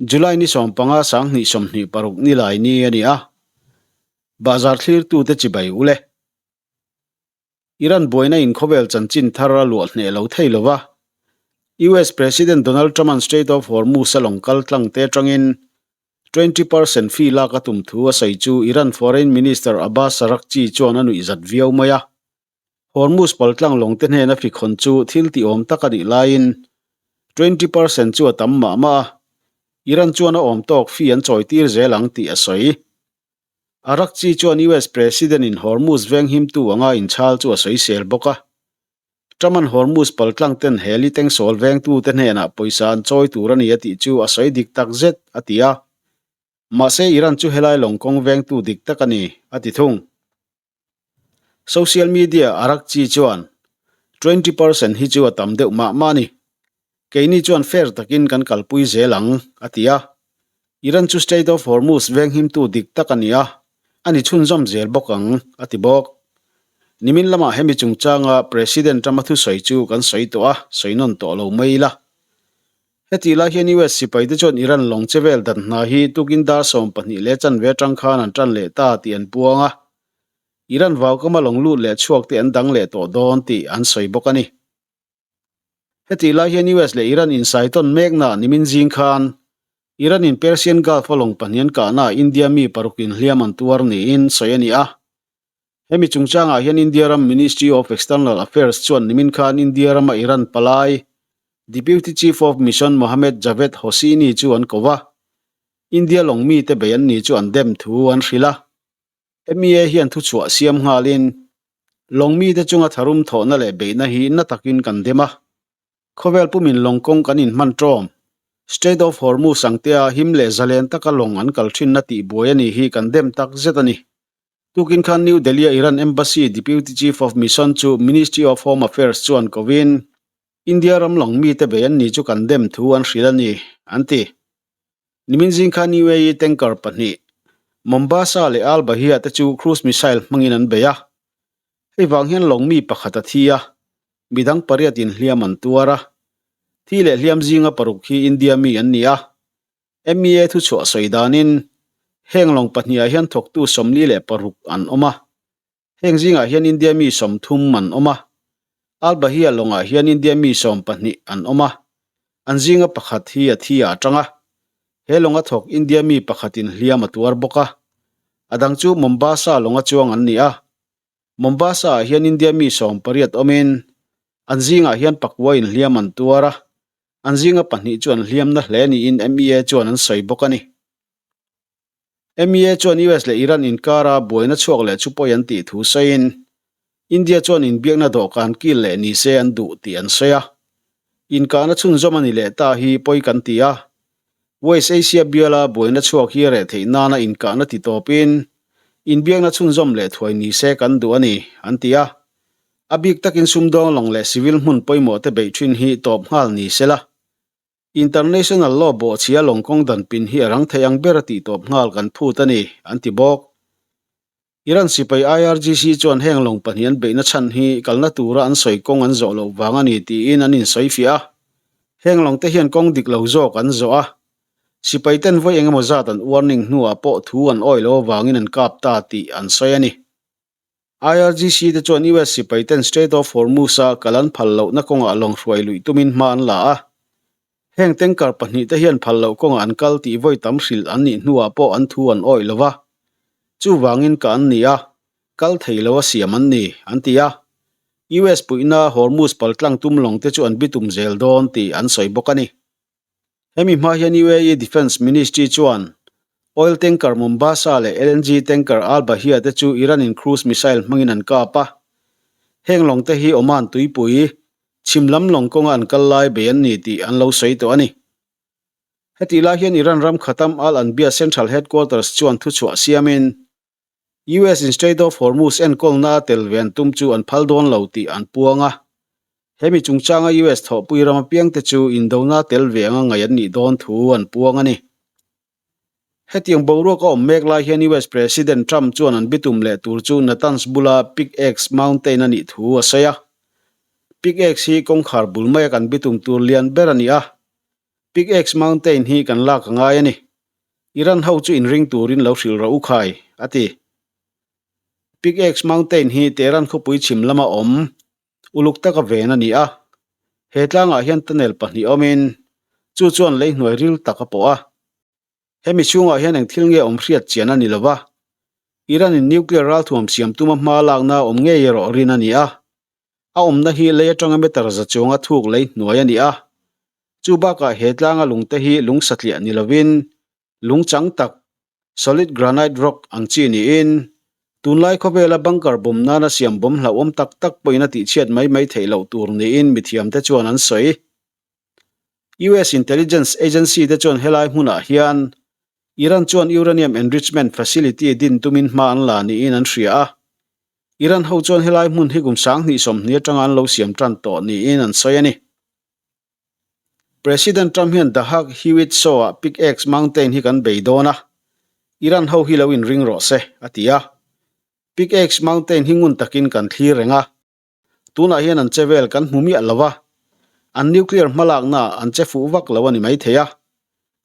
July ni 15 2026 nilai ni a ni a, Bahzar thlirtute chibai u le. Iran buaina in khawvel chanchin thar a luah hneh lo thei lo va, US President Donald Trump-a'n Strait of Hormuz a lawng kal tlang te atangin 20% fee lak a tum thu a sawi chu Iran Foreign Minister Abbas Araghchi chuan a nuihzat viau mai a. Hormuz paltlang lawngte hnena fikhawn chu thil tihawm tak a nih laiin 20% chu a tam mah mah a, Iran chuan a awm tawk fee an chawitir zel ang tih a sawi. Araghchi chuan US President-in Hormuz venghimtu anga inchhal chu a sawisel bawk a. Trump-a'n Hormuz paltlang ten heli tengsawl vengtute hnenah pawisa an chawi tur a ni a tih chu a sawi dik tak zet, a ti a. Mahse Iran chu helai lawng kawng vengtu dik tak a ni, a ti thung. Social media Araghchi chuan, 20% hi chu a tam deuh mah mah a ni. Keini chuan fair takin kan kalpui zel ang, a ti a. Iran chu Strait of Hormuz venghimtu dik tak a ni a, a ni chhunzawm zel bawk ang, a ti bawk. Nimin lamah hemi chungchanga President Trump-a thusawi chu kan sawi tawh a, sawi nawn tawh lo mai ila. Hetih lai hian US sipaite chuan Iran lawng che vel dan hna hi tukin dar 12 leh chanve atang khan an tan leh ta tih an puang a. Iran vaukama lawng lut leh chhuak te an dang leh tawh dawn tih an sawi bawk a ni. Hetih lai hian US leh Iran insai tawn mekna nimin zing khan Iran in Persian Gulf a lawng pahnih an kahna India mi parukin hliam an tuar niin sawi a ni a. Hemi chungchangah hian India ram Ministry of External Affairs chuan nimin khan India rama Iran palai Deputy Chief of Mission Mohammad Javed Hosseini chu an ko va, India lawng mite bei an ni chu an dem thu an hrilh a. MEA hian thuchhuah siam nghalin lawng mite chunga tharum thawhna leh beihna hi na takin kan dem a. Khawvel pumin lawng kawng kan inhman ṭawm. Strait of Hormuz angtea him leh zalen taka lawng an kal ṭhinna tihbuai a ni hi kan dem tak zet a ni. Tukin khan New Delhi-a Iran Embassy Deputy Chief of Mission chu Ministry of Home Affairs chuan kovin, India ram lawng mite bei an ni chu kan dem thu an hrilh a ni, an ti. Nimin zing khan UAE tanker pahnih, Mombasa leh Al Bahia te chu cruise missile hmangin an bei a. Hei vang hian lawng mi pakhat a thi a, midang pariatin hliam an tuar a. Thi leh hliam zinga paruk hi India mi an ni a. MEA thuchhuah sawi danin heng lawng pahnihah hian thawktu 46 an awm a, heng zingah hian India mi 30 an awm a, Al Bahia lawngah hian India mi 12 an awm a, an zinga pakhat hi a thi ah atang a, he lawnga thawk India mi pakhatin hliam a tuar bawk a, a dang chu Mombasa lawnga chuang an ni a, Mombasa ah hian India mi 18 awmin an zingah hian pakua inhliam an tuar a. An zinga pahnih chu an hliamna hle niin MEA chuan an sawi bawk a ni. MEA chuan US leh Iran inkara buaina chhuak leh chu pawi an tih thu sawiin, India chuan inbiakna dawhkan kil leh ni se an duh tih an sawi a. Inkahna chhunzawm a ni leh ta hi pawi kan ti a. West Asia biala buaina chhuak hi reh theih nana inkahna ti tawpin inbiakna chhunzawm leh thuai ni se kan duh a ni, an ti a. A bik takin sumdawng lawng leh civil hmun pawimawh te beih thin hi tawp nghal ni se la. International law bawhchhia lawng kawng dan pin hi a rang thei ang ber a tih tawp nghal kan phut a ni, an ti bawk. Iran sipai IRGC chuan heng lawng pahnih an beihna chhan hi kalna tura an sawi kawng an zawh loh vang a ni tiin an insawifiah a. Heng lawng te hian kawng dik lo zawk an zawh a. Sipai ten vawi engemaw zat an warning hnuah pawh thu an awih lo avangin an kap ta tih an sawi a ni. IRGC te chuan US sipai ten Strait of Hormuz-a kal an phal lohna kawngah lawng hruai luih tumin hma an la a. Heng tanker pahnih te hian phal loh kawngah an kal tih vawi tam hrilh an nih hnuah pawh an thu an awih lo va. Chuvangin ka an ni a, kal thei lo a siam an ni, an ti a. US puihna Hormuz paltlang tum lawng te chu an bitum zel dawn tih an sawi bawk a ni. Hemi hma hian UAE Defence Ministry chuan oil tanker Mombasa leh LNG tanker Al Bahia te chu Iran-in cruise missile hmangin an kap a. Heng lawng te hi Oman tuipui, chhim lam lawng kawnga an kal lai bei an ni tih an lo sawi tawh a ni. Hetih lai hian Iran ram Khatam Al Anbiya Central Headquarters chuan thuchhuah siamin US in Strait of Hormuz enkawlna a tel ve an tum chu an phal dawn lo tih an puang a. Hemi chungchanga US thawhpui ram apiangte chu indona tel ve anga ngaih an nih dawn thu an puang a ni. Hetiang boruak a awm mek lai hian US President Trump chuan an bitum leh tur chu Natanz bula Pickaxe Mountain a nih thu a sawi a. Pickaxe hi kawngkhar bul maia kan bitum tur lian ber a ni a. Pickaxe Mountain hi kan lak a ngai a ni. Iran ho chu inring turin lo hrilh rawh u khai, a ti. Pickaxe Mountain hi Tehran khawpui chhim lama awm uluk taka ven a ni a. He tlangah hian tunnel pahnih awmin chu chuan lei hnuai ril tak a pawh a. Hemi chhungah hian eng thil nge awm hriat chian a ni lo va, Iran-in nuclear ralthuam siam tuma hma lakna awm ngei erawh rin a ni a. A awmna hi lei atanga meter za chuanga thuk lei hnuai a ni a. Chu bakah he tlanga lungte hi lung satliah ni lovin lung chang tak, solid granite rock, ang chi niin tunlai khawvela bunker bawm nana siam bawm hlauhawm tak tak pawhin a tihchhiat mai mai theih loh tur niin mithiamte chuan an sawi. US intelligence agency te chuan helai hmunah hian Iran chuan uranium enrichment facility din tumin hma an la niin an hria a. Iran ho chuan helai hmun hi kum 2020 atanga an lo siam tan tawh niin an sawi a ni. President Trump hian The Hug Hewitt Show-ah Pickaxe Mountain hi kan bei dawn a, Iran ho hi lo inring rawh se, a ti a. Pickaxe Mountain hi ngun takin kan thlir reng a. Tunah hian an che vel kan hmu miah lo a, an nuclear hmalakna an che fuh vak lo a ni maithei a.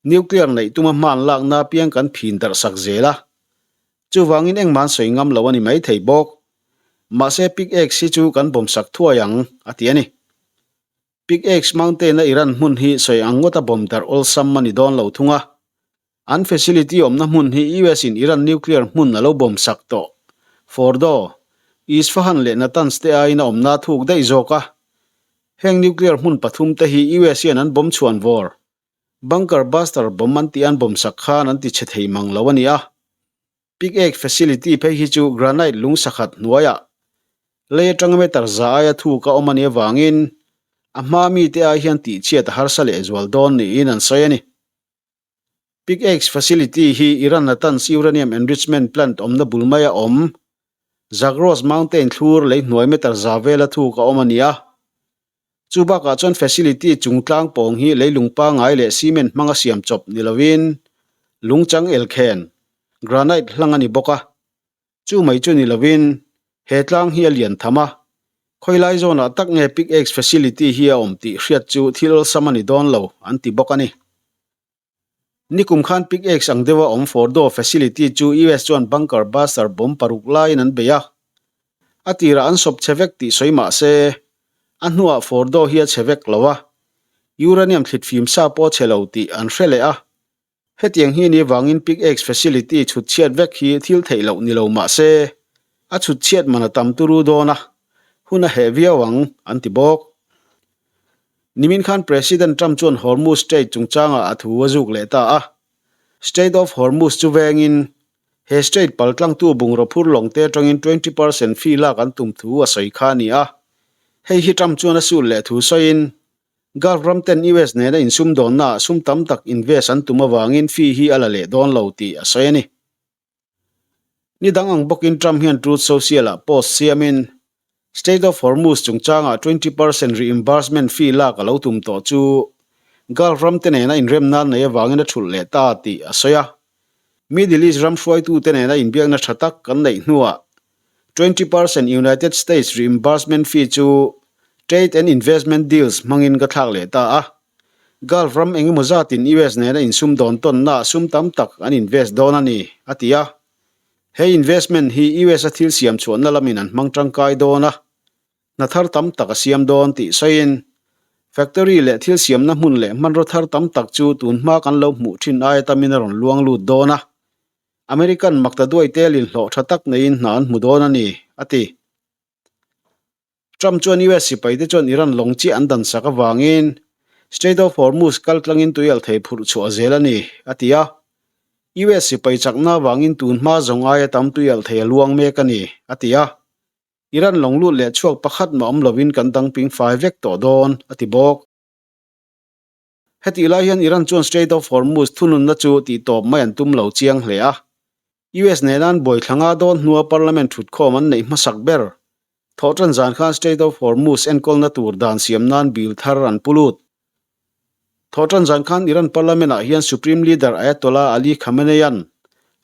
Nuclear neih tuma hma an lakna apiang kan phin darh sak zel a. Chuvangin engmah an sawi ngam lo a ni maithei bawk. Mahse pickaxe hi chu kan bawm sak thuai ang, a ti a ni. Pickaxe Mountain-a Iran hmun hi sawi ang ngawta bawm darh awlsam a ni dawn lo thung a. An facility awmna hmun hi US in Iran nuclear hmun a lo bawm sak tawh. Fordo, Isfahan leh Natanz te aiin a awmna a thuk daih zawk a. Heng nuclear hmun pathum te hi US hian an bawm chhuan vawr. Bunker buster bomb an tih an bawm sak khan an ti chhe thei mang lo a ni a. Pickaxe facility phei hi chu granite lung sakhat hnuaiah lei atanga meter za aia thuk a awm a nih avangin a hma mite ai hian tihchhiat a harsa lehzual dawn niin an sawi a ni. Pickaxe facility hi Iran Natanz uranium enrichment plant awmna bul maia awm, Zagros Mountain thlur lei hnuai meter za vela thuk a awm a ni a. Chu bakah chuan facility chung tlang pawng hi leilung pangai leh cement hmanga siam chawp ni lovin lungchang elkhen, granite, hlang a ni bawk a. Chu mai chu ni lovin he tlang hi a lian tham a, khawilai zawnah tak nge pickaxe facility hi a awm tih hriat chu thil awlsam a ni dawn lo an ti bawk a ni. Nikum khan pickaxe ang deuha awm Fordo facility chu US chuan bunker buster bomb paruk laiin an bei a, a tirah an sawp chhe vek tih sawi mah se, a hnuah Fordo hi a chhe vek lo a, uranium thlit fim sa pawh a chhe lo tih an hre leh a. Hetiang hi ni vangin pickaxe facility chhut chhiat vek hi thil theih loh ni lo mah se, a chhut chhiat man a tam turu dawn a, hun a heh viau ang, an ti bawk. Nimin khan President Trump chuan Hormuz Strait chungchangah a thu a zuk leh ta a. Strait of Hormuz chu vengin, he strait paltlangtu bungraw phur lawngte atangin 20% fee lak an tum thu a sawi kha a ni a. Hei hi Trump chuan a sul leh thu sawiin, Gulf ram ten US nena insumdawnnaah sum tam tak invest an tum avangin fee hi a la leh dawn lo tih a sawi a ni. Ni dang ang bawkin Trump hian Truth Social-ah post siamin Strait of Hormuz chungchangah 20% reimbursement fee lak a lo tum tawh chu Gulf ram te nena inremna nei avangin a thulh leh ta tih a sawi a. Middle East ram hruaitute nena inbiakna tha tak kan neih hnuah 20% United States reimbursement fee chu Trade and Investment Deals hmangin ka thlak leh ta a. Gulf ram engemaw zatin US nena insumdawn tawnnaah sum tam tak an invest dawn a ni, a ti a. He investment hi US a thil siam chhuahna lamin an hmang tangkai dawn a, hna thar tam tak a siam dawn tih sawiin, Factory leh thil siamna hmun leh hmanraw thar tam tak chu tun hma kan lo hmuh thin aia tamin a rawn luang lut dawn a. American makta duai telin hlawh tha tak neiin hna an hmu dawn a ni, a ti. Trump chuan US sipaite chuan Iran lawng chiah an dansak avangin Strait of Hormuz kal tlangin tuial thei phurh chhuah zel a ni, a ti a. US sipai chakna avangin tun hma zawng aia tam tuial thei a luang mek a ni, a ti a. Iran lawng lut leh chhuak pakhat mah awm lovin kan dang ping fai vek tawh dawn, a ti bawk. Hetih lai hian Iran chuan Strait of Hormuz thununna chu tihtawp mai an tum lo chiang hle a. US nena an buai thla nga dawn hnua parliament thutkhawm an neih hmasak ber thawhtan zan khan Strait of Hormuz enkawlna tur dan siam nan bill thar an pu lut. Thawhtan zan khan Iran parliament-ah hian Supreme Leader Ayatollah Ali Khamenei-a'n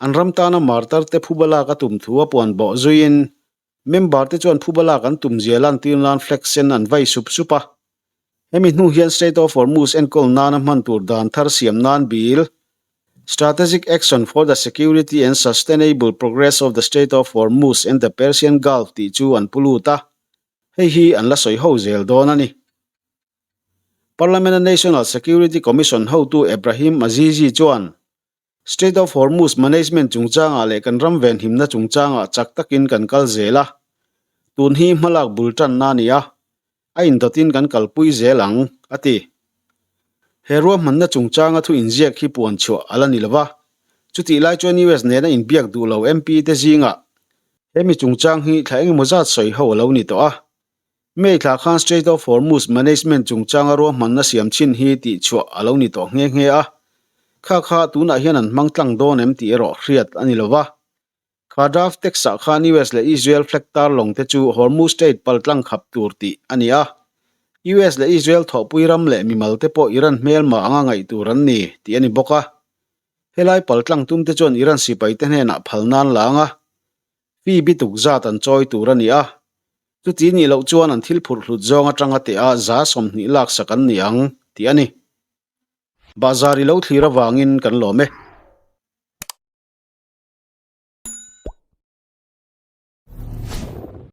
an ram tana martar te phuba lak a tum thu a puan bawh zuiin member te chuan phuba lak an tum zia lantir nan flag sen an vai sup sup a. Hemi hnu hian Strait of Hormuz enkawl nana hman tur dan thar siam nan bill, Strategic Action for the Security and Sustainable Progress of the Strait of Hormuz and the Persian Gulf tih chu an pu lut a, hei hi an la sawi ho zel dawn a ni. Parliament-a National Security Commission hotu Ebrahim Azizi chuan, Strait of Hormuz management chungchangah leh kan ram venhimna chungchangah chak takin kan kal zel a, tun hi hmalak bul tanna a ni a, a indawtin kan kalpui zel ang, a ti. He ruahmanna chungchanga thu inziak hi puan chhuah a la ni lo va, chutih lai chuan US nena inbiak duh lo MP te zingah he mi chungchang hi thla engemaw zat sawi ho a lo ni tawh a. May thla khan Strait of Hormuz management chungchanga ruahmanna siam chhin hi tih chhuah a lo ni tawh nghe nghe a, kha kha tunah hian an hmang tlang dawn em tih erawh hriat a ni lo va. Kha draft text-ah khan US leh Israel flag tar lawng te chu Hormuz Strait pal tlang khap tur tih a ni a, US leh Israel thawhpui ram leh mimal te pawh Iran hmelma anga ngaih tur an ni tih a ni bawk a. Helai pal tlang tum te chuan Iran sipai te hnenah phal nan la ang a, Fee bituk zat an chawi tur a ni a, chuti nih loh chuan an thil phurh hlut zawng atanga teh a 20% laksak an ni ang tih a ni. Bahzar i lo thlir avangin kan lawm e.